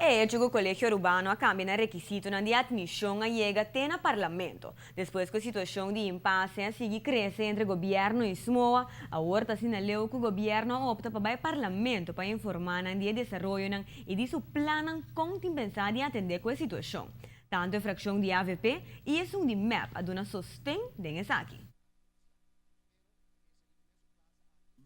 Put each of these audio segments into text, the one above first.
E hecho ku Kolegio Arubano a kambia nan rekisitonan di atmishon a yega te na Parlamento. Despues ku e situashon di impase a sigui krese entre gobièrnu i SMOA, awor ta asina leu ku gobièrnu a opta pa bai Parlamento pa informá nan di e desaroyonan i di su plannan kon tin pensá di atendé ku e situashon. Tantu e frakshon di avp i esun di mep a duna sosten den esaki.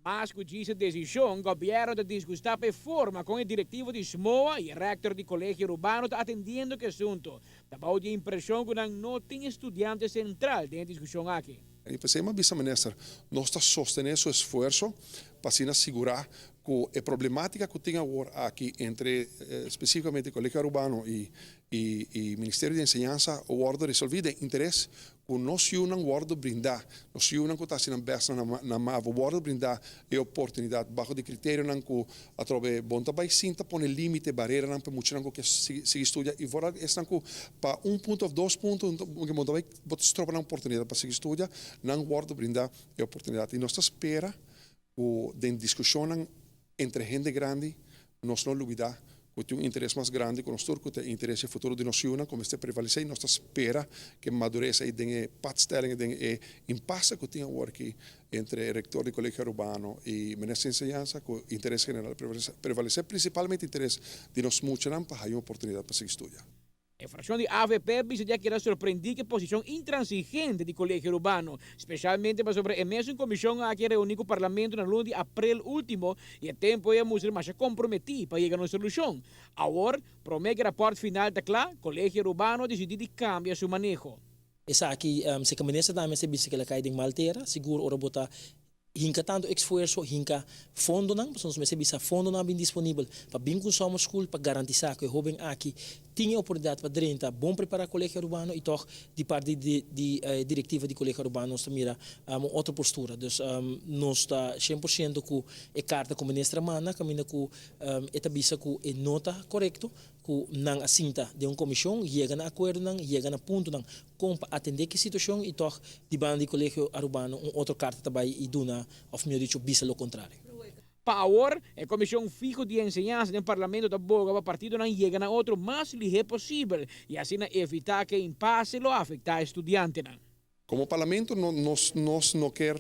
Mas ku djis e desishon, gobièrnu ta disgustá pa e forma kon e direktivo di SMOA i e rèktor di Kolegio Arubano ta atendiendo ku e asuntu. Ta bou di e impreshon ku nan no tin e studiante sentral den e diskushon aki. I p'esei mi a bisa minister, nos ta sostené su esfuerso pa asina sigurá ku e problemátika ku tin awor aki entre spesífikamente Kolegio Arubano i i Ministerio di Enseñansa wòrdu resolví den interes ku nos yunan wòrdu brindá, nos yunan ku ta hasi nan bèst na mavo wòrdu brindá e oportunidat baho di kriterionan ku atrobe bon ta bai sin ta pone límite, bareranan pa e muchanan ku ke sigui studia i vooral esnan ku pa un punto òf dos punto bon ta bai bo ta stroba nan oportunidat pa sigui studia, nan wòrdu brindá e oportunidat i nos ta spera ku den diskushonnan entre hende grandi nos no lubidá ku tin un interes mas grandi ku nos tur ku ta e interes di e futuro di nos yunan ku mester prevalesé i nos ta spera ku e madures ei den e patstelling den e impase ku tin awor aki entre e rektor di Kolegio Arubano i Minister di Enseñansa ku interes general prevalesé prinsipalmente interes di nos muchanan pa haña un oportunidat pa sigui studia. E fraccion di avp bisa di a keda sorprendí ku e posishon intransigente di Kolegio Arubano, spesialmente pasobra e mesun komishon aki a reuní ku Parlamento na luna di aprel último i e tempu ei a mustra masha komprometí pa yega na un solushon. Awor, promé ku e rapòrt final ta kla, Kolegio Arubano a disidí di kambia su maneho. Esaki, si ke minister tambe mester bisa ke el a kai den mal tera, sigur ora bo ta Hinka tantu esfuerso, hinka fondonan, pasobra nos mester bisa fondonan a bin disponibel pa bin ku un summer school pa garantisá ku e hóben aki tin e oportunidat pa drenta bon prepará Kolegio Arubano i tòg di parti di di e direktiva di Kolegio Arubano nos ta mira un otro postura. Dus nos ta shen por shento ku e karta ku minister a manda kaminda ku e ta bisa ku e no ta korekto ku nan a sinta den un komishon, yega na akuerdonan, yega na puntonan kon pa atendé ki situashon i tòg di banda di Kolegio Arubano un otro karta ta bai i duna òf mihó dicho bisa lo kontrario. Pa awor, e Komishon Fiho di Enseñansa den Parlamento ta boga pa partidonan yega na otro mas lihé posibel i asina evitá ku e impase lo afektá e studiantenan. Komo Parlamento nos nos no kier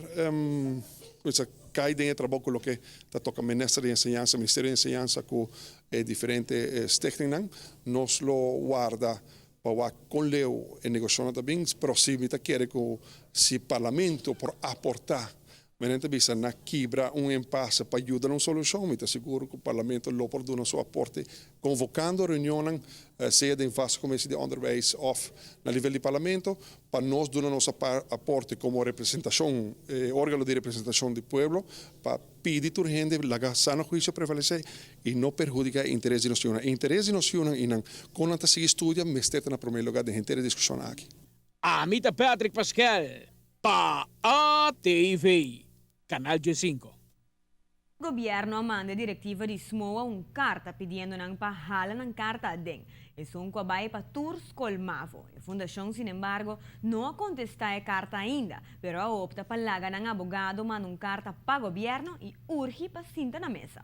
kuminsa kai den e trabou ku loke ta toka Minister di Enseñansa, Ministerio di Enseñansa ku e diferente stichtingnan. Nos lo warda pa wak kon leu e negoshonnan ta bin, pero si mi ta kere ku si Parlamento por aportá Menen ta bisa na kibra un empase pa yuda na un solushon. Mi ta sigur ku Parlamento lo por duna su aporte konvokando reunionnan, sea den vaste Commissie di Onderwijs òf na nivel di Parlamento, pa nos duna nos aporte komo representashon, e organo di representashon di pueblo, pa pidi tur hende laga sano huisio prevalesé i no perhudiká e interes di nos yunan. E interes di nos yunan i nan kon nan ta sigui studia mester ta na promé lugá den henter e diskushon aki. Ami ta Patrick Paskel pa ATV, Canal 15. Gobierno a manda e directiva di SMOA un carta pidiendo nan pa hala nan carta aden. Esun cu a bay pa tur scol mavo. E fundacion sinembargo no a contesta e carta ainda, pero a opta pa laga nan abogado manda un carta pa gobierno y urgi pa sinta na mesa.